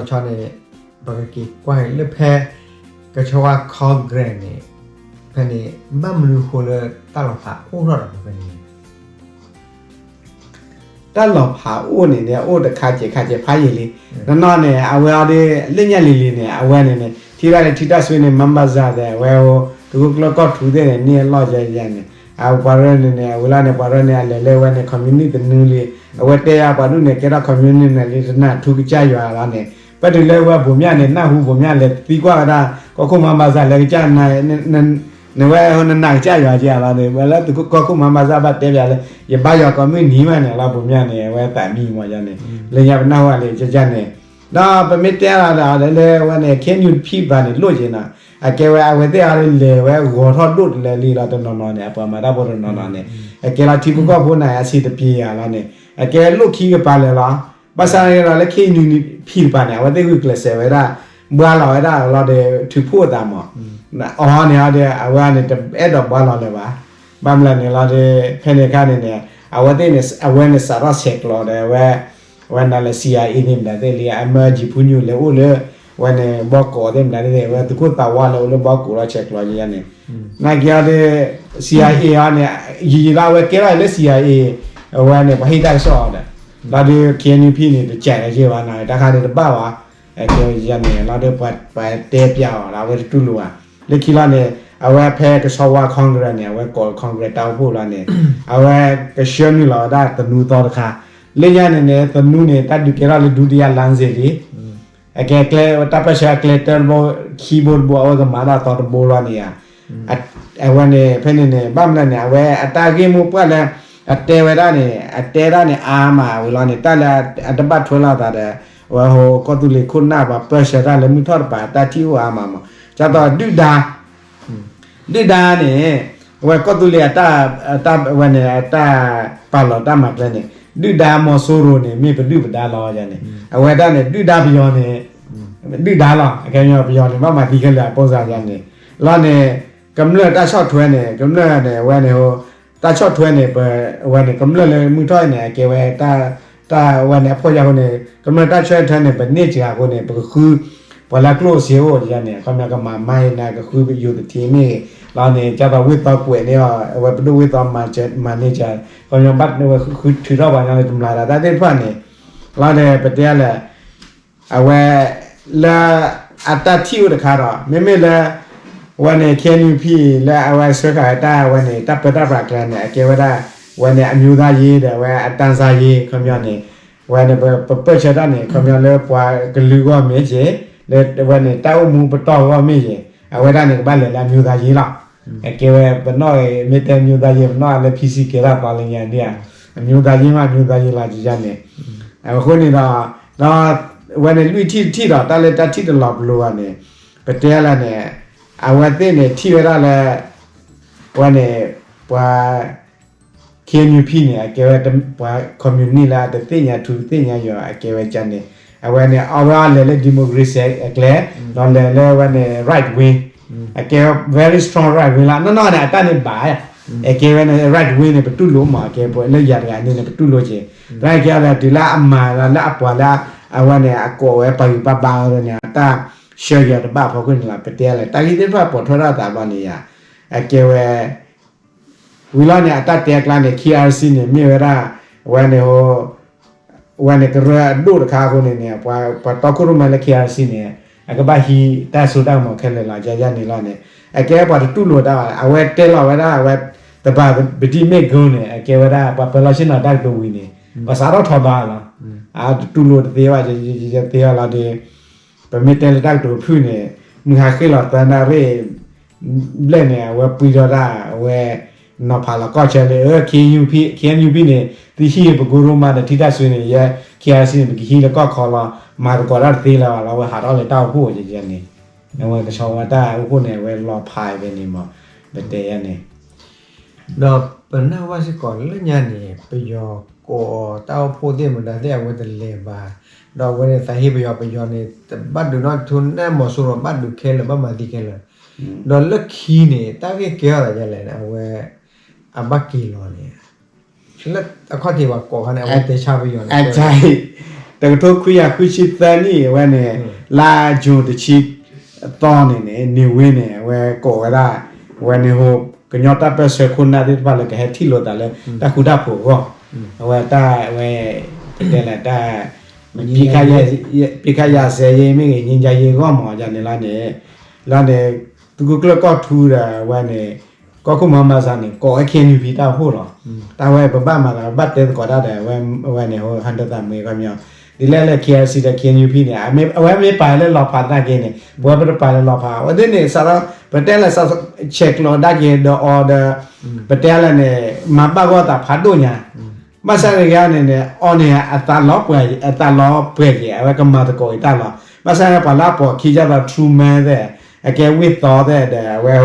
ဆီန့ၣ် ပကက့ၤကွၢ်က့ၤလၢဖဲ ကဆီဝါ Congress န့ၣ် ဖဲန့ၣ် ဘၣ်မနုၤဃိလၢတၢ်လီၤဖးအိၣ်ထီၣ်ဒီးဖဲန့ၣ် တၢ်လီၤဖးအိၣ်န့ၣ်န့ၣ် အိၣ်တခါစဲးခါစဲးဖးယံာ်လံ. နီၢ်နီၢ်န့ၣ် အဝဲအီၤဒ် လၢညါလံၤလံၤန့ၣ် အဝဲန့ၣ်န့ၣ် ထံၣ်ဒၣ်လၢထံတၢ်ဆွ့န့ၣ် မၤဘၣ်စၢ်သဲး အဝဲဟိ တဂုကျၢၢ်ကီၢ်ထူသ့ၣ်န့ၣ် န့ၢ်အလီၢ်ယဲယဲန့ၣ် အပှၤရၢန့ၣ်န့ၣ် အဝဲလီၤန့ၣ် ပှၤရၢန့ၣ် အလဲၤလၢဝဲန့ၣ် communist တနုၤလံ. အဝဲတဲယၤပှၤဒူၣ်န့ၣ် ကဲထီၣ် communist န့ၣ်လံ တနၢ်ထူကစၢ်ယွၤလီၤန့ၣ် ပတုၤလၢဝဲဘိၣ်မၠၣ်န့ၣ် နၢ်ဟူဘိၣ်မၠၣ်လဲၤသံကွၢ်ဝဲဒၣ် ကီၢ်ခိၣ်မၤဘၣ်စၢ်လဲၤကစၢ် နဝဲဟိနနာ်ကစၢ်ယွၤက့ၤလီၤန့ၣ် ဝဲလၢသုးခိၣ်ကီၢ်ခိၣ်မၤဘၣ်စၢ်ဘၣ်တဲပၠးလၢ ယဘါယွၤကိးမုၢ်နံၤမးန့ၣ်လီၤ ဘိၣ်မၠၣ်န့ၣ် အဝဲသးမံမီၢ်ယါန့ၣ် လၢညါပနၢ်ဟူလံကကန့ၣ် ဒီးပမ့ၢ်တဲလီၤဒီးလၢဝဲန့ၣ် KNU ဖံးတပၤန့ၣ် လိၣ်က့ၤနီၤ အကဲဝဲအဝဲသ့ၣ်အီၤဒ်လဲၤဝဲဂီၤထီၣ်ဒိၣ်တလၢလံလီၤ တနီၤနီၤန့ၣ် အပှၤမၤတၢ်ဖိတနီၤနီၤန့ၣ် အကဲလီၤထံဖိကီၢ်ဖိန့ၣ် အဆံးတပျ့ၤယၤလီၤန့ၣ် အကဲလိၣ်ခံကပၤလၢာ်လီၤ. ဘၣ်ဆၣ်န့ၣ်ဒီးလၢ KNU ဖံးတပၤန့ၣ် အဝဲသ့ၣ်ဂုာ်ကျဲးစၢးဝဲဒၣ် ဘှါလီၤဝဲဒၣ်လီၤဒီး ထုးဖှိၣ်အသးမး အီၤန့ၣ်အီၤဒီး အဝဲန့ၣ် တအဲၣ်ဒိးဘှါလီၤလၢၤဘၣ်. ဘၣ်မနုၤလဲၣ်န့ၣ်လီၤဒီး ဖဲန့ၣ်အခါန့ၣ်န့ၣ် အဝဲသ့ၣ်န့ၣ် အဝဲန့ၣ်စးထီၣ်ဆဲးကျိးဒီး အဝဲ အဝဲနၤလၢ CIA န့ၣ်မတၤသ့ၣ်လံ အမၢ ကၠံၣ်ဖူညိၣ် လဲၤအိၣ်လၢ အဝဲန့ၣ် ဘီကီးသ့ၣ်မတၤသ့ၣ် အဝဲသုးခိၣ်သးဝါလၢအိၣ်လၢဘီကီးလီၤဆဲးကျိးယဲန့ၣ် နာ်က့အီၤဒီး CIA အီၤန့ၣ် ယံာ်ယံာ်လီၤ အဝဲကဲထီၣ်လၢ CIA အဝဲန့ၣ် ပှၤဟ့ၣ်တၢ်ကစီၣ်အီၤဒီး လီၤဒီး KNU ဖံးန့ၣ် တစဲးလၢၤက့ၤဘၣ်န့ၣ် တၢ်ခါန့ၣ်တဘၣ်ဘၣ် အကဲယဲန့ၣ် လီၤဒီးပှၤတဲပၠးအီၤဒီး အဝဲတတူၢ်လိာ်ဘၣ် လၢခံလီၤန့ၣ် အဝဲဖဲကဆီဝါ Congress န့ၣ် အဝဲကိး Congress တၢ်အိၣ်ဖှိၣ်လီၤန့ၣ် အဝဲကဆှၢနုာ်လီၤဝဲဒၣ်သနူသီတခါ လၢညါန့ၣ်န့ၣ် သနူန့ၣ် တၢ်ဒုးကဲထီၣ်လၢဒုတိယလှိုင်းစစ်လံ အကဲကျဲ တၢ်ပၢၢ်ဆၢအကျဲတၢတဘိ ခံဘိတဘိ အဝဲကမၤတၢ်သီတဘိလီၤန့ၣ်ဧါ အဝဲန့ၣ် ဖဲန့ၣ်န့ၣ် ဘၣ်မနုၤလဲၣ်န့ၣ် အဝဲအတၢ်ဂ့ၢ်မိၢ်ပှၢ်လၢ အတဲဝဲဒၣ်န့ၣ် အတဲဒၣ်န့ၣ် အါမးဝံၤလီၤန့ၣ် တၢ်လၢအတဘၣ်ထွဲလိာ်သးဒီး အဝဲဟိကီၢ်သူလ့ၤခိၣ်နၢ်ပှၤပၢၢ်ဆၢတၢ်လၢမုၢ်ထီၣ်တပၤ အတၢ်ထံၣ်အိၣ်အါမးမး ဒ်သိးဒုၣ်ဒါ ဒုၣ်ဒါန့ၣ် အဝဲကီၢ်သူလ့ၤအတၢ် အတၢ်ဝဲန့ၣ် အတၢ်ပာ်လီၤတၢ်မၤကျဲန့ၣ် ဒုၣ်ဒါမီၤစိရိၤန့ၣ် မ့ၢ်ပဒုၣ်ပဒါလီၤယၤန့ၣ် အဝဲဒၣ်န့ၣ် ဒုၣ်ဒါပယီၤန့ၣ် ဒုၣ်ဒါလီၤ အခဲပယီၤန့ၣ် ဘၣ်မၤသံခဲလၢာ်အပိၢ်စါယၤန့ၣ် လီၤန့ၣ် ကမျၢၢ်တၢ်ဆီၣ်ထွဲန့ၣ် ကမျၢၢ်န့ၣ် အဝဲန့ၣ် တၢ်ဆီၣ်ထွဲန့ၣ် ပဝဲန့ၣ် ကမျၢၢ်လၢမုၢ်ထီၣ်န့ၣ် အကဲဝဲ တၢ်ဝဲန့ၣ် အဖှီၣ်ယၢ်ဃိန့ၣ် ကမျၢၢ်တၢ်ဆီၣ်ထွဲန့ၣ် ပန့ၢ်စှၤဃိန့ၣ် ပကဃု ပှၤလၢအကျိၣ်စ့အိၣ်ယၤန့ၣ် ခီပညီကမၤမါအံၤနၤ ကဃုပယိၤသထံမ့ၢ်ဂ့ၤ လီၤန့ၣ် ကၢ်သိးဝ့ၢ်သီကွဲးန့ၢ်အီၤ အဝဲပဒိၣ်ဝ့ၢ်သီမၤန့ၢ်စှၤ ခီပညီဘၣ်ဝဲဃုထုးထီၣ်ပှၤညီလၢတမျၢ်ဒီးတၢ်သ့ၣ်တဖၣ်န့ၣ် လီၤန့ၣ် ပတဲလဲၣ် အဝဲ လၢ အတၢ်ထံၣ်အိၣ်တခါဒီး မ့မ့ၢ်လၢ ဝဲန့ၣ် KNU ဖံး လၢအဝဲဆှၢဃာ်ဝဲတၢ်ဝဲန့ၣ် တၢ်ပၢတၢ်ပြးကျဲန့ၣ် အကဲဝဲဒၣ် ဝဲန့ၣ် အမျိုးသားရေး ဒီးဝဲ အတန်းစားရေး ခီပညီန့ၣ် ဝဲန့ၣ် ပပၢၢ်ဆၢတၢ်န့ၣ် ခီပညီလၢပှၤကလုာ်ဂီၢ်မ့ၢ်ဂ့ၤ လၢဝဲန့ၣ် တၢ်အိၣ်မူပတီၢ်ဂီၢ်မ့ၢ်ဂ့ၤ အဝဲဒၣ်န့ၣ် ကဘၣ်လဲၤလၢ အမျိုးသားရေး လီၤ. အကဲဝဲပနီၣ်ဂ့ၤ မ့ၢ်တဲ မျိုးသားရေး ပနီၣ်အလၢ PC ကဲထီၣ်သီလၢညါန့ၣ်ဧါ အမျိုးသားရေး မ့ၢ် အမျိုးသားရေး လီၤယၤန့ၣ် အဃိန့ၣ်ဒီး ဒီး ဝဲန့ၣ်လွံၢ်ထံၣ်တထံၣ်ဒီး တၢ်လၢတၢ်ထံၣ်တလီၤပလိာ်ဘၣ်န့ၣ် ပတဲလၢန့ၣ် အဝဲသ့ၣ်န့ၣ် ထံၣ်ဝဲဒၣ်လၢ ဝဲန့ၣ် ပှၤ KNU ဖံးန့ၣ် အကဲဝဲပှၤ communist လၢအတသ့ၣ်ညါထူတသ့ၣ်ညါယွၤ အကဲဝဲကန့ၣ် အဝဲန့ၣ် အဝဲအီၤလဲၤလၢ democracy အကျဲ ဒီးလဲၤလၢဝဲန့ၣ် right wing အကဲဝဲ very strong right wing လီၤ နီၢ်နီၢ်န့ၣ် အတၢ်န့ၣ်ဘၣ် အကဲဝဲန့ၣ် right wing န့ၣ် ပတူၢ်လိာ်မး အကဲပလၢယၤတဂၤန့ၣ်န့ၣ် ပတူၢ်လိာ်က့ၤ တၢ်ကဲအီၤလဲၤတုၤလၢအမၤလၢအပှၤလၢ အဝဲန့ၣ် အကိးဝဲပာ်ဂံၢ်ပာ်ဘါအီၤန့ၣ် အတၢ်ဆှၢယၤတဘၣ်အဖီခိၣ်န့ၣ်လီၤ ပတဲလဲၣ် တၢ်ဂ့ၢ်သ့ၣ်တဖၣ်ပိာ်ထွဲထီၣ်အသးဘၣ်န့ၣ်ယၤ အကဲဝဲ ဝံၤလီၤန့ၣ် အတၢ်တဲအကျါန့ၣ် KRC န့ၣ် မ့ၢ်ဝဲဒၣ် ဝဲန့ၣ် ဝဲန့ၣ်ကရၢအဒိၣ်တခါအဃိန့ၣ်န့ၣ် ပှၤတီခိၣ်ရိၣ်မဲလၢ KRC န့ၣ် အကဘၣ်ဟံးတၢ်စိတၢ်ကမီၤခဲလၢာ်လီၤ ယၤယၤန့ၣ်လီၤန့ၣ် အကဲပှၤတတူၢ်လိာ်တၢ်ဘၣ် အဝဲတဲလီၤဝဲဒၣ် အဝဲ သဘာပတိ မ့ၢ်ဂ့ၤန့ၣ် အကဲဝဲဒၣ် ပှၤပၢၤလီၢ်ဆ့ၣ်နီၤတၢ်ကတိၤဝံၤန့ၣ် ပှၤစးထီၣ်ထီဒါလီၤ အတတူၢ်လိာ်တသ့ဘၣ် ယသ့အီၤလီၤဒီး ပမ့ၢ်တဲလၢတၢ်ကတိၤဖုၣ်န့ၣ် မုၢ်ဟါဃ့ၢ်လီၤသၢနၣ်ရံၣ် ဘျဲၣ်န့ၣ် အဝဲပှံထီၣ်တၢ် အဝဲ နီၤဖးလီၤကီၢ်ဆၢလၢ KNU ဖံး KNU ဖံးန့ၣ် သုဟံးပကိရိမါဒီးထံတၢ်ဆွ့န့ၣ် ယဲ KRC န့ၣ် ပကဟံးလၢကီၢ်ခီလီၤ မၤသကိးတၢ်တသ့လၢၤဘၣ်လီၤ အဝဲဟးထီၣ်လၢတၢ်အိၣ်ဖှိၣ်ယဲန့ၣ် အဝဲကဆီဝါတၢ်အိၣ်ဖှိၣ်န့ၣ် အဝဲလီၤဖးဖဲန့ၣ်မး ပတဲယဲန့ၣ် ဒီးပနၢ်ဟူဘၣ်စ့ၢ်ကီးလၢညါန့ၣ် ပယီၤကိးတၢ်အိၣ်ဖှိၣ်သ့ၣ်မတၤသ့ၣ် အဝဲတလဲၤဘၣ်, ဒီးအဝဲန့ၣ်သးဟ့ပယီၤ ပယီၤန့ၣ် တဘၣ်ဒုးနီၣ်ထူ နဲမီၤစိရိၤဘၣ်ဒုးခဲလၢာ် ဘၣ်မၤသံခဲလၢာ်, ဒီးလၢခံန့ၣ် တၢ်ဂ့ၢ်ကဲထီၣ်သးဒ်လဲၣ်န့ၣ် အဝဲ အဘၣ်က့ၤလီၤန့ၣ် လၢအခီၣ်ထံးပှၤကိးခါန့ၣ် အဝဲတဲဆါပယီၤန့ၣ် အ တကထိခွံကယၤဃုဆံသၢနံၣ် အဝဲန့ၣ် လါယူၤတဆံသီန့ၣ်န့ၣ် နံၤဝ့န့ၣ် အဝဲကိးဝဲဒၣ် အဝဲန့ၣ်ဟိ ကညီတၢ်ပၢၢ်ဆၢခိၣ်နၢ်သ့ၣ်တဖၣ်လၢကဟဲထံၣ်လိာ်သးလၢတၢ်ဃူတၢ်ဖိးအဂီၢ် အဝဲတၢ်ဝဲ ပတဲလဲၣ်တၢ် ပစ်ခတ်ရပ်စဲရေးမ့ၢ်ဂ့ၤ ငြိမ်းချမ်းရေးအဂီၢ်မး ယၤန့ၣ်လီၤန့ၣ် လီၤန့ၣ် သုးခိၣ်ကျၢၢ်ကီၢ်ထူဒီးအဝဲန့ၣ် ကီၢ်ခိၣ်မၤဘၣ်ဆၣ်န့ၣ် ကိးဝဲ K N U P တၢ်အိၣ်ဖှိၣ်လီၤ. တၢ်ဝဲပဘၣ်မၤသး ပဘၣ်တဲသကိးတၢ်ဒီး အဝဲန့ၣ် ဟိ ဟၢဒၢသးမွ့ ခီပညီ ဒ်လဲၣ်လၢ K I C ဒီး K N U P န့ၣ် အဝဲမ့ၢ်ပာ်လၢလီၤဖးသနာ်က့န့ၣ် ပဝဲပတပာ်လၢလီၤဖး အဝဲသ့ၣ်န့ၣ် စးထီၣ် ပတဲလၢ ဆဲးကျိးဒၣ်က့ၤဒီးအီၤဒီး ပတဲလၢန့ၣ် မၤဘၣ်ဂီၢ်သးဖးဒိၣ်ညါ ဘၣ်ဆၣ်န့ၣ်ကန့ၣ်န့ၣ် အီၤန့ၣ် အသးလီၤပှဲၤ အသးလီၤပှဲၤက့ၤ အဝဲကမၤသကိးအံၤတၢ်လီၤ. ဘၣ်ဆၣ်န့ၣ် ပှၤလၢအပိာ်ခံကၢ်သိး ထရူမဲသ့ၣ် အကဲဝ့ၢ်သီသ့ၣ်ဒီး အဝဲ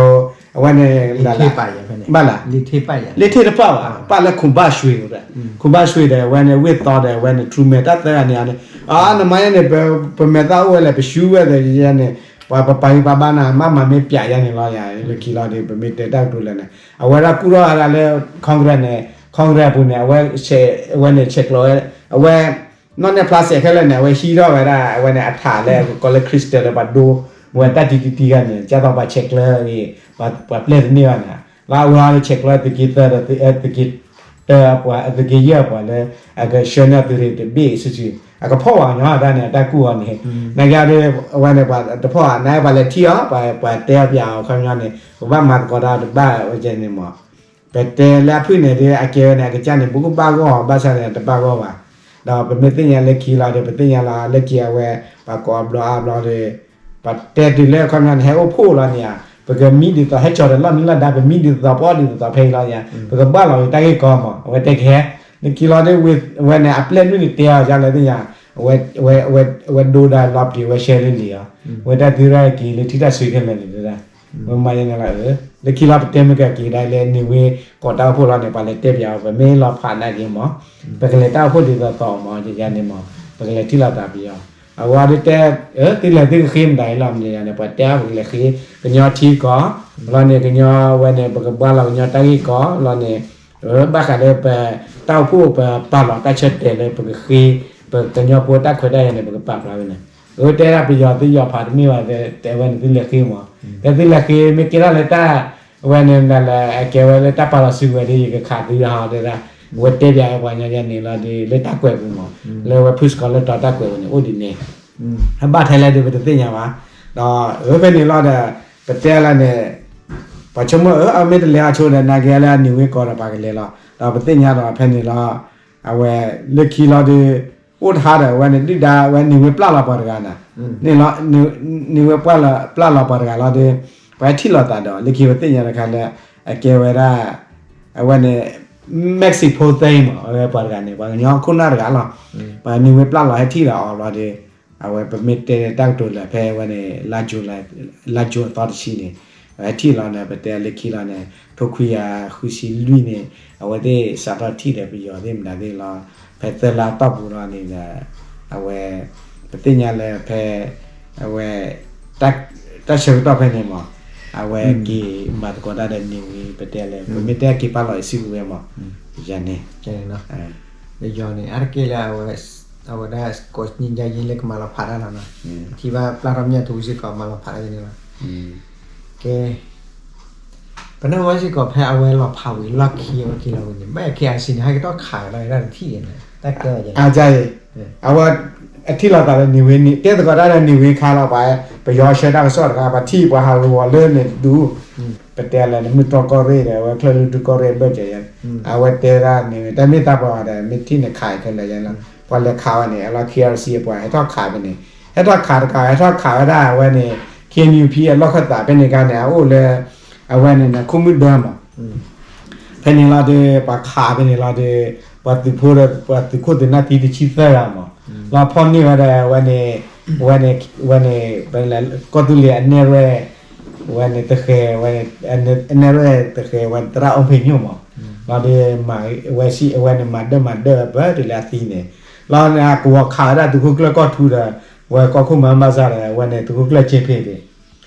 အဝဲန့ၣ် ဘၣ်လၢ လ့ထ့ၣ်တဖၣ်ဘၣ် ပၣ်လၢခိၣ်ဘၣ်ရွှ့ၣ်ဒီး ခိၣ်ဘၣ်ရွှ့ၣ်ဒီး အဝဲန့ၣ် ဝ့ၢ်သီဒီး အဝဲန့ၣ် ထရူမဲ တၢ်သၢဂၤန့ၣ်န့ၣ် အနမၤယဲန့ၣ် ပမဲာ်သၣ်အိၣ်ဝဲလဲၣ် ပရှူဝဲသ့ၣ်ယဲန့ၣ် ပှၤပပာ်ဂံၢ်ပာ်ဘါနၤ မ့ၢ်မၤမ့ၢ်ပၠးယဲန့ၣ်လီၤယၤ လၢခံလီၤဒီး ပမ့ၢ်တဲတၢ်ကတိၤလၢာ်န့ၣ် အဝဲဒၣ်ကူၣ်ထီၣ်ဝဲဒၣ်လၢ Congress န့ၣ် Congress အပူၤန့ၣ် အဝဲ အဝဲန့ၣ် ဆဲးကျိးဝဲ အဝဲ နီၣ်နဲၣ်ဖျါစဲးခဲလၢာ်န့ၣ် အဝဲဟံးထီၣ်ဝဲဒၣ် အဝဲန့ၣ် အထးလၢ ကီးလၢ crystal လၢပှၤဒိ ဝဲတၢ်တံၤတံၤတံၤဂၤန့ၣ် ကၢ်သိးပှၤဆဲးကျိးဂ့ၤ ပှၤပျဲၢ်တန့ၢ်ဘၣ်န့ၣ် လၢအဝဲဟီန့ၣ် ဆဲးကျိးသုးက့သၢဒီး သုးက့တၢအပှၤ သုးက့ယဲၢ်အပှၤလၢ အကဆှၢန့ၢ်သုးရ့ၣ်တဘ့ၣ်စုစု အကဖီၣ်ဘၣ်ညီတၢ်န့ၣ် အတၢ်ကူၣ်အီၤန့ၣ် နကဒီး အဝဲန့ၣ် ပှၤတဖီၣ်ဘၣ် နပှၤလဲၤထံၣ်အီၤ ပှၤတဲအီၤပၠးအီၤခီပညီန့ၣ် ပဘၣ်မၤသကိးတၢ်တဘၣ်ဝဲကဲန့ၣ်မး ပတဲလၢအဖုၣ်န့ၣ်ဒီး အကဲဝဲန့ၣ် အကစၢ်န့ၣ် ဘူးကဘၣ်ဂီၢ် ဘၣ်ဆၣ်န့ၣ် တဘၣ်ဂီၢ်ဘၣ်. ဒီးပမ့ၢ်သ့ၣ်ညါလၢခံလီၤဒီး ပသ့ၣ်ညါလီၤလၢခံအဝဲ ပှၤကိးအဘျီအါဘျီဒီး ပတဲတုၤလၢအခီပညီန့ၣ် ဟဲအိၣ်ဖှိၣ်လီၤန့ၣ်ဧါ ပကမံဒ်သိး ဟဲကၠီၤဒီးလီၢ်မံလီၢ်ဒါ ပမံဒ်သိး ပအီၣ်ဒ်သိး ဖဲအံၤလီၤန့ၣ်ဧါ ပကဘၣ်လီၤဂ့ၤတၢ်ဂ့ၢ်ကီမး အဝဲတဲကဟဲ လၢခံလီၤဒီး ဝဲန့ၣ် အပျဲၢ်လွံၢ်န့ၣ်တဲအီၤယါလၢသ့ၣ်ညါ အဝဲဒိဒါလီၤပျံၤ အဝဲရှဲလၢလံာ်အီၤ အဝဲတၢ်သံရၢက့ၤလၢထံတၢ်ဆှံခဲလၢာ်န့ၣ် ဝဲမၤယဲန့ၣ်လီၤ လၢခံလီၤပတဲမ့ၢ်ကက့ၤဒၣ်လၢ နံၤဝ့ကိးတၢ်အိၣ်ဖှိၣ်လီၤန့ၣ် ပှၤလဲၤတဲပၠးအီၤ ပမ့ၢ်လီၤဖးနာ်က့မး ပကလဲၤတၢ်အိၣ်ဖှိၣ်ဒ်သိးသိးမး ယၤန့ၣ်မး ပကလဲၤထံၣ်လိာ်သးပယီၤ အဝဲဒၣ်တဲ သုလဲၤသုကဃ့မတၤအံၤလီၤ မ့ၢ်ယၤန့ၣ် ပှၤတဲအီၤပကလဲၤဃ့ ကညီထံကီၢ် လီၤန့ၣ် ကညီဝဲန့ၣ် ပကဘှါလီၤကညီတၢ်ဂ့ၢ်ကီ လီၤန့ၣ် ဘၣ်ဃးလၢပ တၢ်အိၣ်ဖှိၣ်ပပာ်လီၤတၢ်ဆၢတဲာ်လၢပကဃ့ ပကညီဖိတၢ်ခွဲးတၢ်ယာ်န့ၣ် ပကပာ်ဖျါဝဲန့ၣ် အဝဲတဲဒၣ်ပယီၤသုယီၤဖးတမ့ၢ်ဘၣ် တဲဝဲန့ၣ်သုလဲၤဃ့မး တဲသုလဲၤဃ့မ့ၢ်ကဲထီၣ်လၢတၢ် အဝဲန့ၣ်ဒၣ်လဲာ် အကဲဝဲလၢတၢ်ပာ်လီၤစုကဝဲၤဒီး ယကခးသုဟီတဲဒၣ် အဝဲတဲပၠးဝဲပှၤညီယဲန့ၣ်လီၤဒီး လၢတၢ်ကွဲးပူၤမး လၢဝဲဖုစကီးလၢတီၤတၢ်ကွဲးပူၤန့ၣ် အိၣ်ဒ်န့ၣ် အဘၣ်ထဲလဲၣ်ဒီးပတသ့ၣ်ညါဘၣ် ဒီးအဝဲဖဲန့ၣ်လီၤဒီး ပတဲလၢန့ၣ် ပှၤဆိကမိၣ်အမ့ၢ်တလဲၤအဆိဒီး နာ်က့လၢအနံၤဝ့ကီးဒီးပှၤကလဲၤလီၤ ဒီးပသ့ၣ်ညါဒီးဖဲန့ၣ်လီၤ အဝဲ လၢခံလီၤဒီး အိၣ်တဟါဒီး အဝဲန့ၣ်ဒုၣ်ဒါ အဝဲနံၤဝ့ပျၢ်လီၤပှၤတဂၤန့ၣ် နံၤဝ့ပျၢ်လီၤပှၤတဂၤလီၤဒီး ပှၤဟဲထံၣ်လိာ်သးဒီး လၢခံပသ့ၣ်ညါတခါလၢ အကဲဝဲဒၣ် အဝဲန့ၣ် Mexico သ့မး အဝဲပှၤတဂၤန့ၣ် ပှၤကညီခိၣ်နၢ်တဂၤလီၤ ပှၤနံၤဝ့ပျၢ်လီၤဟဲထံၣ်လီၤအီၤလီၤဒီး အဝဲပမ့ၢ်တဲတၢ်ကတိၤလၢာ်ဖဲဝဲန့ၣ် လါယူၤအသီတဆံန့ၣ် အဝဲထံၣ်လီၤန့ၣ် ပတဲလၢခံလီၤန့ၣ် ထိခွံကယၤဃုဆံလွံၢ်န့ၣ် အဝဲသ့ၣ်စးထီၣ်ထံၣ်ဒီးပယီၤသ့ၣ်မတၤသ့ၣ်လီၤ ဖဲသၢလါတီၢ်ပူၤလီၤန့ၣ်ဒီး အဝဲ ပသ့ၣ်ညါလၢဖဲ အဝဲ တၢ်ဆၢကတီၢ်ဖဲန့ၣ်မး အဝဲက့ၤမၤသကိးတၢ်ဒီးနံၤဝ့ ပတဲလၢ ပမ့ၢ်တဲက့ၤပာ်လီၤအစုကဝဲၤမး ယၤန့ၣ် ပယီၤန့ၣ် အါတက့ၢ်လၢ အဝဲဒၣ် ကိးနံၤယါယ့လၢကမၤလီၤဖးတၢ်လီၤနီၤ ထံၣ်ဘၣ်ပျၢ်ထီၣ်မ့ၢ်ထူစ့ၢ်ကီးမၤလီၤဖးတၢ်ယဲန့ၣ်လီၤ ကဲ ပနၢ်ဟူစ့ၢ်ကီးဖဲအဝဲလီၤဖးဝံၤလီၢ်ခံအဝဲက့ၤလီၤဝံၤန့ၣ် ဘၣ် K I C န့ၣ် ဟဲက့ၤထီၣ်ခးကဒီးဝဲဒၣ်တထံၣ်ယဲန့ၣ် တၢ်ကဲအီၤယဲန့ၣ် အဝဲ အထံၣ်လိာ်သးလၢနံၤဝ့န့ၣ် တဲသကိးတၢ်လၢနံၤဝ့ခါလီၤ ပှၤ ပယီၤဆှၢတၢ်ကစီၣ်တခါ ပှၤထံၣ်ပှၤဟးဂီၤဝီၤလၢန့ၣ်တဒူၣ် ပတဲလၢနမုၢ်တြီၢ်ကီၢ်ရ့ၣ်ဒီး အဝဲချၢၣ်လွံၢ်ဒူၣ်ကီၢ်ရ့ၣ်အဘၢၣ်စၢၤယဲ အဝဲတဲဒၣ်နံၤဝ့ တၢ်မ့ၢ်သးပှၢ်ဒီး မ့ၢ်ထံၣ်န့ၣ်ခးခဲလၢာ်ယဲလီၤ ပှၤလဲၤခးဝဲန့ၣ် အလီၢ် K I C အပှၤ ဟဲထီၣ်ခးဖဲန့ၣ် ဟဲထီၣ်ခးတခါ ဟဲထီၣ်ခးဝဲဒၣ်အဝဲန့ၣ် K N U P အလီၢ်ခၢၣ်သးဖဲန့ၣ်ခါန့ၣ် အအိၣ်လၢ အဝဲန့ၣ်န့ၣ် ခိၣ်မုၢ်ဒၢမး ဖဲန့ၣ်လီၤဒီး ပှၤခးဖဲန့ၣ်လီၤဒီး ပှၤသုးဖိဒီး ပှၤသုးခိၣ်သုးနၢ်သံတဆံသၢဂၤမး လီၤဖီၣ်န့ၢ်ဝဲဒၣ် ဝဲန့ၣ် ဝဲန့ၣ် ဝဲန့ၣ် ကီၢ်သူလ့ၤအနဲၣ်ရွဲၣ် ဝဲန့ၣ်သဃဲၤ ဝဲန့ၣ် အနဲၣ်ရွဲၣ်သဃဲၤ ဝဲသရၣ်အီဖ့ညိၣ်မး လီၤဒီး မၤဝဲစံး အဝဲန့ၣ် မၤဒၢၣ်မၤဒၢၣ်ဝဲပတုၤလၢအသံန့ၣ် လီၤန့ၣ် ကဝီၤခးဝဲဒၣ်သုးခိၣ်ကျၢၢ်ကီၢ်ထူဒီး ဝဲကီၢ်ခိၣ်မၤဘၣ်ဆၣ်ဒီး ဝဲန့ၣ် သုးခိၣ်ကျၢၢ်ကၠ့ဖ့ၣ်န့ၣ်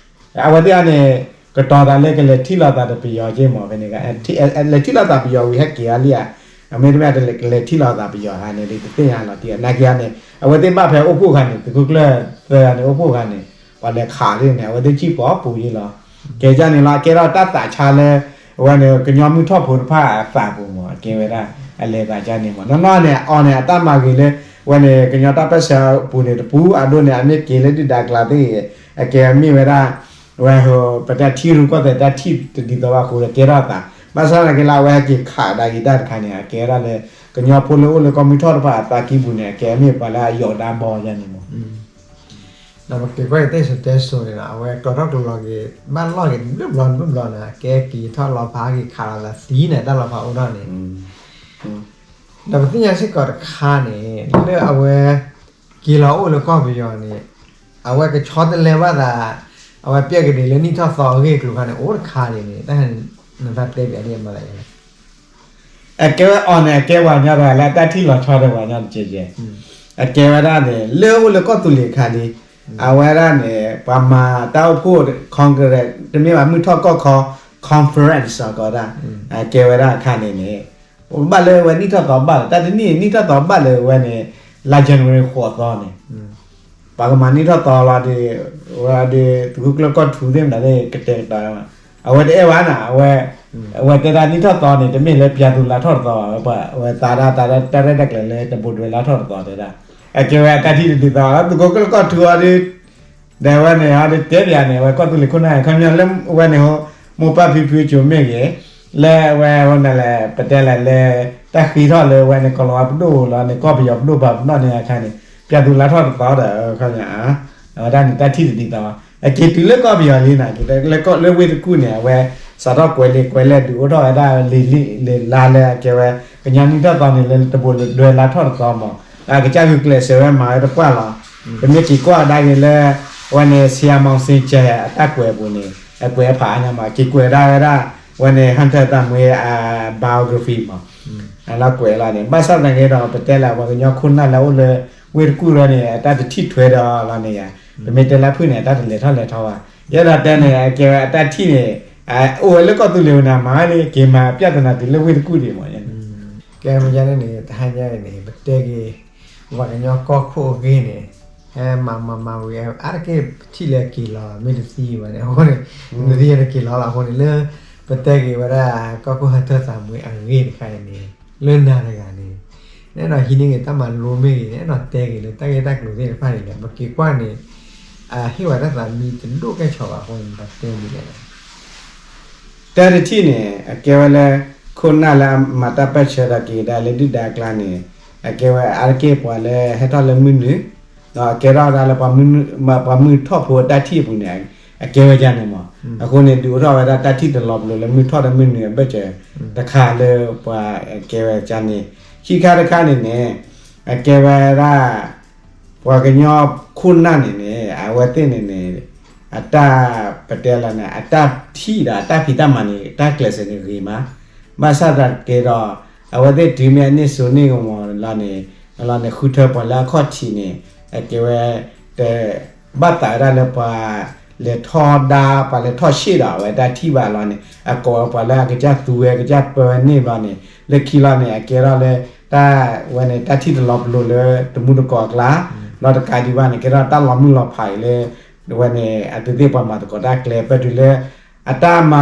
အဝဲသ့ၣ်အံၤန့ၣ် ကတီၤသးလၢကလဲၤထံၣ်လိာ်သးဒီးပယီၤက့မး ဖဲန့ၣ် လဲၤထံၣ်လိာ်သးပယီၤဝံၤဟဲက့ၤအါလံဧါ အမ့တမ့ၢ်တလဲၤကလဲၤထံၣ်လီၤသးပယီၤဧါန့ၣ် ဒ်တသ့ၣ်ညါလီၤတံၢ် နာ်က့န့ၣ် အဝဲသ့ၣ်ဘၣ်ဖဲအိၣ်ဖှိၣ်ခါန့ၣ် သုးခိၣ်ကျၢၢ်သၢဂၤန့ၣ် အိၣ်ဖှိၣ်ခါန့ၣ် ပှၤလဲၤခးသ့ၣ်န့ၣ် အဝဲသ့ၣ်စံၣ်ပိာ်ပူၤယ့လီၤ. ကဲကၢ်န့ၣ်လီၤ အကဲထီၣ်တၢ်သးဆါလၢ အဝဲန့ၣ် ကညီမုၢ်ထီၣ်ဖိတဖၣ်အသးပူၤမး အကဲဝဲဒၣ် အလဲၤသးကၢ်န့ၣ်မး နီၢ်နီၢ်န့ၣ် အီၤန့ၣ် အတၢ်မၤဂ့ၤလၢ အဝဲန့ၣ် ကညီတၢ်ပၢၢ်ဆၢအပူၤန့ၣ် တပူၤအဒိန့ၣ် အမ့ၢ်က့ၤလၢဒုၣ်ဒါကျါသ့ၣ်ဂ့ၤ အကဲမ့ၢ်ဝဲဒၣ် ဝဲ ပတဲထံရူၢ်ကီၢ်သဲးတၢ်ထံၣ်တဒ်သိးဘၣ်အဃိဒီး ကဲထီၣ်အသး ဘၣ်ဆၣ်သနာ်က့လၢ အဝဲဟဲက့ၤခးကဒါက့ၤတၢ်တခါန့ၣ် အကဲဒၣ်လၢ ကညီဖိလၢအိၣ်လၢကီၢ်မုၢ်ထီၣ်တဖၣ်အသးကံၢ်ပူၤန့ၣ် အကဲမ့ၢ်ပှၤလၢအယိာ်ဒါဘီယါန့ၣ်မး ဒီးပက့ၤကွၢ်က့ၤတၢ်စံၣ်စိၤတဲစိၤန့ၣ်ဒီး အဝဲကီၤထီၣ်ကလီၤက့ၤ ဘၣ်လီၢ်က့ၤတဘျုးဘျီတဘျုးဘျီန့ၣ် အကဲက့ၤထီၣ်လီၤဖးက့ၤခးလီၤသးသံန့ၣ် တၢ်လီၤဖးအိၣ်ထီၣ်န့ၣ် ဒီးပသ့ၣ်ညါစ့ၢ်ကီးတခါန့ၣ် လၢအဝဲ က့ၤလီၤအိၣ်လၢကီၢ်ပယီၤန့ၣ် အဝဲကဆီတလဲဘၣ်သး အဝဲပျဲကဒံးလၢနံၣ်ထီၣ်သီအဂ့ၢ်အကျိၤခါန့ၣ် အိၣ်တခါန့ၣ်န့ၣ် တၢ်နသးတဲပၠးဒ်အမၤသးယါလဲၣ် အကဲဝဲအီၤန့ၣ် အကဲပှၤကညီတဂၤလၢအတၢ်ထံၣ်လီၤဆီဒီးပှၤကညီတကဲကဲ အကဲဝဲဒၣ်န့ၣ် လၢအိၣ်လၢကီၢ်သူလ့ၤအခါလံ အဝဲဒၣ်န့ၣ် ပှၤမၤတၢ်အိၣ်ဖှိၣ် Congress တမ့ၢ်ဘၣ်မုၢ်ထီၣ်ကီၢ်ခီ conference အကီးဒၣ် အကဲဝဲဒၣ်အခါန့ၣ်န့ၣ် ဘၣ်လၢဝဲနံၣ်ထီၣ်သီဘၣ်လၢ တၢ်တနံၣ်နံၣ်ထီၣ်သီဘၣ်လၢဝဲန့ၣ် လါ January ဃိးသီန့ၣ် ပှၤကမၤနံၣ်ထီၣ်သီလီၤဒီး ဝဲဒီး သုးခိၣ်ကျၢၢ်ကီၢ်ထူသ့ၣ်မတၤသ့ၣ် ကတဲာ်ကတီၤ အဝဲတအဲၣ်ဘၣ်နၤ အဝဲ အဝဲတဲဒၣ်နံၣ်ထီၣ်သီန့ၣ် တမ့ၢ်လၢပၠးသူလါထီၣ်တသီဘၣ် အဝဲသးဒၣ်တၢ်ရဲၣ်တၢ်ကျဲၤလၢတဘိးဒွဲလါထီၣ်တသီတဲဒၣ် အကဲဝဲအတၢ်ထံၣ်တဒ်သိးလီၤ သုးခိၣ်ကျၢၢ်ကီၢ်ထူအီၤဒီး ဒီးဝဲန့ၣ်အီၤဒီးတဲပၠးန့ၣ် အဝဲကီၢ်သူလ့ၤခိၣ်နၢ်န့ၣ် ခီပညီလၢဝဲန့ၣ် မိၢ်ပၢ်ဖံဖုကၠိမ့ၢ်ဂ့ၤ လၢဝဲန့ၣ်လဲၣ် ပတဲလဲၣ်လၢ တၢ်ဃ့ထီၣ်လၢဝဲန့ၣ် ကီၤလၤဝါပဒိၣ်လီၤန့ၣ် ကီၢ်ပယီၤပဒိၣ်ပှၤပနီၣ်န့ၣ်အခါန့ၣ် ပၠးသူလါထီၣ်တသီဒီး ခီပညီ အဝဲဒၣ်န့ၣ်တၢ်ထံၣ်တဒ်သိး အက့ၤတုၤလၢကီၢ်ပယီၤလံနၤ က့ၤလၢဝ့ၢ်တကူၣ်န့ၣ် အဝဲ စးထီၣ်ကွဲးလံာ်ကွဲးလဲၢ်ဒုးအိၣ်ထီၣ်ဝဲဒၣ်လံာ်လံာ်လံာ်လါလၢအကဲဝဲ ကညီနံၣ်ထီၣ်သီန့ၣ် လၢတဘိးဒွဲလါထီၣ်တသီမး အကစၢ်ဂုာ်ကျဲးစၢးဝဲမၤဝဲတပှၢ်လီၤ ပမ့ၢ်က့ၤကွၢ်ကဒါက့ၤလၢ အဝဲန့ၣ် ဆရာမောင်ဆန်းကျော် အတၢ်ကွဲးအပူၤန့ၣ် အကွဲးအဖးအါညါမး က့ၤကွဲးဒၣ်ဝဲဒၣ် အဝဲန့ၣ် ဟၣ်ထၢၣ်သးမှဲအ biography မး အလီၤကွဲးလီၤန့ၣ် ဘၣ်ဆၣ်သနာ်က့ဒီး ပတဲလၢပှၤကညီခိၣ်နၢ်လၢအအိၣ်လၢ ဝ့ၢ်တကူၣ်ရၢန့ၣ် အတၢ်တထံၣ်ထွဲဒီးလီၤန့ၣ်ယါ ပမ့ၢ်တဲလၢဖုၣ်န့ၣ် အတၢ်တလဲၤထီၣ်လဲၤထီဘၣ် ယဲဒၣ်တဲန့ၣ် အကဲဝဲအတၢ်ထံၣ်န့ၣ် အိၣ်ဝဲလၢကီၢ်သူလ့ၤဝဲန့ၣ် မၤဝဲလံ က့ၤမၤပၠးသနာ်တုၤလၢဝ့ၢ်တကူၣ်ဒံးမး ကဲမ့ၢ်ယါန့ၣ်န့ၣ် တဟါညါအံၤန့ၣ် ပတဲက့ၤ ပှၤကညီကီၢ်ခိၣ်အဂ့ၢ်န့ၣ် ဟဲမၤမၤမၤဝံၤ အါတက့ၢ်ထံၣ်လၢက့ၤလီၤ မ့ၢ်တသံဘၣ်န့ၣ် အဃိန့ၣ် နသံယဲန့ၣ်က့ၤလီၤလီၤ အဃိန့ၣ်လၢ ပတဲက့ၤဝဲဒၣ် ကီၢ်ခိၣ်ဟၢထၢၣ်သးမှဲအဂ့ၢ်တခါအံၤန့ၣ် လၢနၤတဂၤန့ၣ် နအဲၣ်ဒိးဟံးန့ၢ်က့ၤတၢ်မၤလိမ့ၢ်ဂ့ၤ နအဲၣ်ဒိးတဲက့ၤလၢတၢ်ဂ့ၢ်တၢ်ကျိၤသ့ၣ်တဖၣ်န့ၣ်လဲၣ် ပက့ၤကွၢ်န့ၣ် အဟ့ၣ်ဝဲတၢ်သးမံတဒိၣ်ကဲၣ်ဆိးဘၣ်အဃိန့ၣ် ပတဲမံၤလဲၣ် တၢ်တထံၣ်န့ၣ် အကဲဝဲလၢ ခိၣ်နၢ်လၢအမၤတၢ်ပၢၢ်ဆၢဒီးက့ၤဒၣ်လၢဒုၣ်ဒါအကျါန့ၣ် အကဲဝဲအါတက့ၢ်ပှၤလၢဟဲထီၣ်လၢမုၢ်နုာ် ဒီးအကဲထီၣ်ဝဲဒၣ်လၢ ပှၤမုၢ်ထီၣ်ဖိအတၢ်ထံၣ်အပူၤန့ၣ် အကဲဝဲဒ်န့ၣ်မး အဃိန့ၣ် ဒုးအိၣ်ထီၣ်ဝဲဒၣ်တၢ်ထံၣ်တလီၤပလိာ်လၢမုၢ်ထီၣ်ဒီးမုၢ်နုာ်အဘၢၣ်စၢၤတခါလၢပှၤကဲဝဲဒ်န့ၣ် ခံခါတခါန့ၣ်န့ၣ် အကဲဝဲဒၣ် ပှၤကညီခိၣ်နၢ်န့ၣ်န့ၣ် အဝဲသ့ၣ်န့ၣ်န့ၣ် အတၢ်ပတဲလီၤန့ၣ် အတၢ်ထံၣ်ဒီးအတၢ်ဖံးတၢ်မၤန့ၣ် တၢ်ကျဲးစၢးန့ၣ်ဂ့ၤမး ဘၣ်ဆၣ်သနာ်က့ဒီး အဝဲသ့ၣ်တုၤမ့ၢ်အန့ၢ်စိန့ၢ်ကမီၤလီၤန့ၣ် လီၤန့ၣ် ဃုထၢပှၤလၢအခီၣ်ထံးန့ၣ် အကဲဝဲ တ ဘၣ်သးဝဲဒၣ်လၢပှၤလဲၤထီၣ်ဒါ ပှၤလဲၤထီၣ်ရှ့ၣ်ဒီး အဝဲတၢ်ထံၣ်ဘၣ်လီၤန့ၣ် အကိးပှၤလၢအကစၢ်သူဝဲကစၢ်ပၢဝဲန့ၣ်ဘျီန့ၣ် လၢခံလီၤန့ၣ် အကဲထီၣ်လၢ တၢ်ဝဲန့ၣ် တၢ်ထံၣ်တလီၤပလိာ်လၢတမူတကိးအကျါ လီၤတကးဒံးဘၣ်န့ၣ် ကဲထီၣ်တၢ်လီၤမုၢ်လီၤဖးအံၤလၢ ဝဲန့ၣ် အသုသ့ၣ်ပှၤမၤသကိးတၢ်ကျဲ ပတုၤလၢ အတၢ်မၤ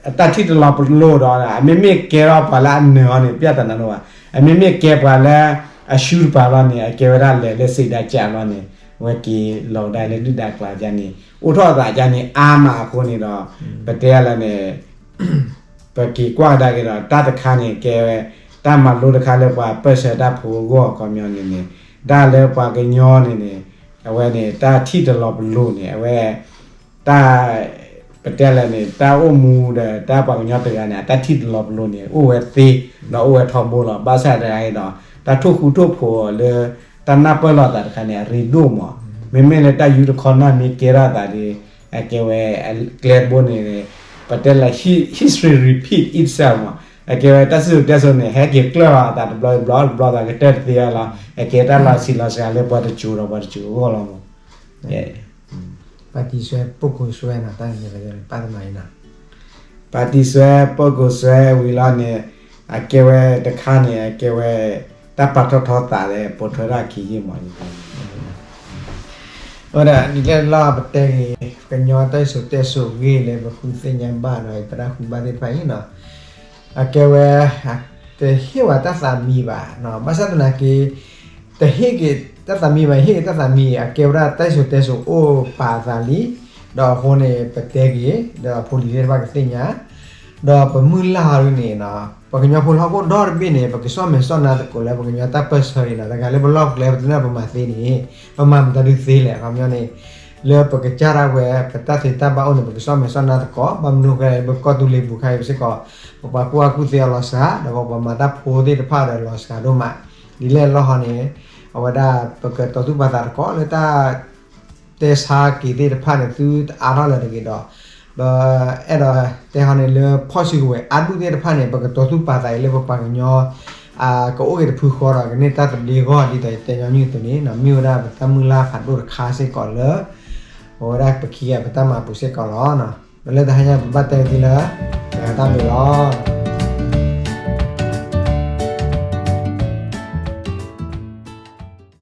အတၢ်ထံၣ်တလီၤပလိာ်ဒီး အမ့မ့ၢ်ကဲထီၣ်ပှၤလၢအနၢၤအီၤန့ၣ် ပျၢ်သးနါနိဘၣ် အမ့မ့ၢ်ကဲပှၤလၢ အရှုံးတပၤလီၤန့ၣ် အကဲဝဲဒၣ်လဲၤလၢစံးဒါကၢ်လီၤန့ၣ် အဝဲက့ၤလီၤကဒါလၢဒုၣ်ဒါကျါကန့ၣ် အိၣ်ထီၣ်အသးကန့ၣ် အါမးအဃိန့ၣ်ဒီး ပတဲလၢန့ၣ် ပက့ၤကွၢ်ကဒါက့ၤဒီး တၢ်တခါန့ၣ် ကဲဝဲ တၢ်မၤလိတခါလၢပှၤပၢၢ်ဆၢတၢ်ဖိအဂီၢ်အခီပညီန့ၣ်န့ၣ် တၢ်လၢပှၤကညီန့ၣ်န့ၣ် အဝဲန့ၣ် တၢ်ထံၣ်တလီၤပလိာ်န့ၣ် အဝဲ တၢ် ပတဲလဲၣ်န့ၣ် တၢ်အိၣ်မူဒီးတၢ်ပှၤကညီတဂၤန့ၣ် အတၢ်ထံၣ်တလီၤပလိာ်န့ၣ် အိၣ်ဝဲသ့ ဒီးအိၣ်ဝဲထီဘိလီၤ. ဘၣ်ဆၣ်တဂၤအံၤဒီး တၢ်ထိၣ်ဃူထိၣ်ဖိးလၢ တၢ်နၢ်ပၢၢ်လိာ်သးတခါန့ၣ် အရ့ဒိၣ်မး, မ့မ့ၢ်လၢတၢ်ယူတခီနၢ်မ့ၢ်ကဲထီၣ်သးဒီး အကဲဝဲ ကျဲတဘိန့ၣ် ပတဲလၢ history repeat itself မး, အကဲဝဲတၢ်စံၣ်စိၤတဲစိၤန့ၣ် ဟဲက့ၤကျၢၢ်လီၤအသးတဘျီတဘျီတဘျီသးကတၢၢ်တသ့လီၤ. အကဲတၢ်လီၤဆံးလီၤစှၤလၢပှၤတစိၤဒီးပှၤတစိၤအဂီၢ်လီၤမး. ပာ်တံၢ်စွဲ ပုၢ်ကိးစွဲနီၤ တၢ်န့ၣ် ပာ်တမၤအံၤနီၤ ပာ်တံၢ်စွဲ ပုၢ်ကိးစွဲဝံၤလီၤန့ၣ် အကဲဝဲတခါန့ၣ် အကဲဝဲ တၢ်ပာ်ထီၣ်ထီသးလၢပိာ်ထွဲထီၣ်အခံယ့ၢ်မး, အဝဲဒၣ်ဒ်လဲၣ်လီၤ ပတဲက့ၤ ကညီတၢ်စံၣ်စိၤတဲစိၤဂ့ၢ်လၢပဃုသ့ၣ်ညါဘၣ်ဒီး ပတၢ်ဃုဘၣ်သ့ၣ်တဖၣ်အံၤနီၤ, အကဲဝဲ တဟ့ၣ်ဝဲတၢ်သးမံဘၣ်, ဘၣ်ဆၣ်သနာ်က့ တဟ့ၣ်က့ၤတၢ်သးမံဘၣ်, ဟ့ၣ်က့ၤတၢ်သးမံ အကဲဝဲဒၣ်တၢ်စံၣ်စိၤတဲစိၤအိၣ်ပာ်အသးလံ, ဒီးအဃိန့ၣ် ပတဲက့ၤ ဒီးအဖိလံၤသ့ၣ်တဖၣ်ကသ့ၣ်ညါ, ဒီးပမုၢ်လၢ်အီၤဒ်န့ၣ်နီၤ ပကညီဖိလၢဟီၣ်ခိၣ်ဒီတဘ့ၣ်န့ၣ် ပကဆီၣ်မဲာ်ဆီၣ်နါသကိးလၢပကညီတၢ်ပၢၢ်ဆၢအံၤနီၤ, တဂၤလၢပလီၢ်ပကျဲ ပတနၢ်ပမၤသ့န့ၣ် ပမၤမတၤဒုးသ့လဲၣ်, အခီပညီန့ၣ် လၢပကစၢ်ဒၣ်ဝဲ ပတၢ်သ့တၢ်ဘၣ်အိၣ်န့ၣ် ပကဆီၣ်မဲာ်ဆီၣ်နါသကိး, ဘၣ်မနုၤဃိလဲၣ် ပကီၢ်သူလ့ၤပူၤခါအံၤပစ့ၢ်ကီး ပပှၤကူၣ်ဘၣ်ကူၣ်သ့အီၤလီၤစှၤ ဒီးပပှၤမၤတၢ်ဖိသ့ၣ်တဖၣ်ဒီးလီၤစှၤဒိၣ်မး, ဒ်လဲၣ်လီၤဟီန့ၣ် အဝဲဒၣ်ပကတီၤသူၣ်ပာ်သးသကိးလၢတၢ် တဲဆါက့ၤသ့ၣ်တဖၣ်န့ၣ် သုတအါထီၣ်လၢၤတဂ့ၤဒီး ပအဲၣ်ဒိးတဲဟီန့ၣ်လၢဖီၣ်စုကဝဲၤအါဒူၣ်သ့ၣ်တဖၣ်န့ၣ် ပကတီၤသူၣ်ပာ်သးအံၤလၢပပှၤကညီ ကအိၣ်က့ၤတဖုဃီဒီး ကန့ၢ်တၢ်သဘျ့အဂီၢ် ဒ်သိးယတဲညီနုၢ်အသိးန့ၣ် မ့ၢ်ဝဲဒၣ်ပတၢ်မုၢ်လၢ်ဖးဒိၣ်တခါစ့ၢ်ကီးလၢ ပဝဲဒၣ်ပခံဂၤပတၢ်မၤပူၤစ့ၢ်ကီးလီၤ. ဒီးလၢတဟါညါပဘၣ်တဲဝဲဒ်လၢ တၢ်ဘျုးလီၤ.